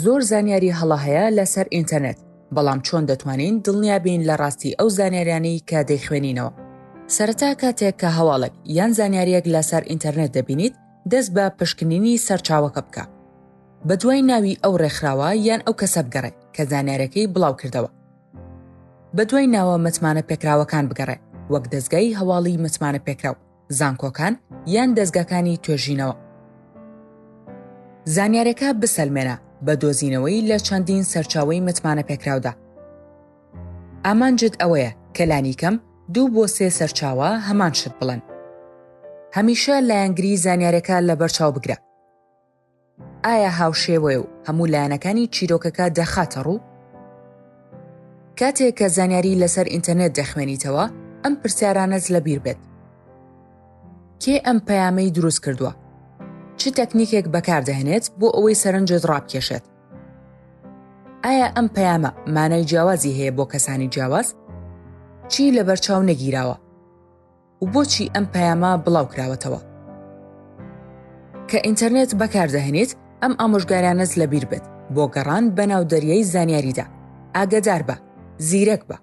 زۆر زانیاری هەڵە هەیە لەسەر ئینتەرنێت، بەڵام چۆن دەتوانین دڵنیا بین لە ڕاستی ئەو زانیاریانەی کە دەیخوێنینەوە؟ سەرەتا کاتێک کە هەواڵێک یان زانیارییەک لەسەر ئینتەرنێت دەبینیت، دەست بە پشکنینی سەرچاوەکە بکە. بەدوای ناوی ئەو ڕێکخراوە یان ئەو کەسە بگەڕێ کە زانیاریەکەی بڵاوکردەوە. بەدوای ناوە متمانە پێکراوەکان بگەڕێ، وەک دەزگای هەواڵی متمانە پێکراو، زانکۆکان یان دەزگاکانی توێژینەوە. زانیارەکە بسەلمێنە بە دۆزینەوەی لە چەندین سەرچاوەی متمانەپێکراودا. ئامانجت ئەوەیە کە لانیکەم دوو بۆ سێ سەرچاوە هەمان شت بڵێن. هەمیشە لایەنگری زانیارەکە لەبەرچاو بگرە. ئایا هاوشێوەیە و هەموو لایەنەکانی چیرۆکەکە دەخاتە ڕوو؟ کاتێک کە زانیاری لەسەر ئینتەرنێت دەخوێنیتەوە، ئەم پرسیارانەت لەبیر بێت. کێ ئەم پەیامەی دروست کردووە؟ چ تەکنیکێک بەکاردەهێنێت بۆ ئەوەی سەرنجت ڕابکێشێت؟ ئایا ئەم پەیامە مانای جیاوازی هەیە بۆ کەسانی جیاواز؟ چی لەبەرچاو نەگیراوە؟ و بۆچی ئەم پەیامە بڵاو کراوەتەوە؟ کە ئینتەرنێت بەکاردەهێنیت ئەم ئامۆژگاریانەت لەبیر بێت بۆ گەڕان بەناو دەریای زانیاریدا. ئاگەدار بە، زیرەک بە.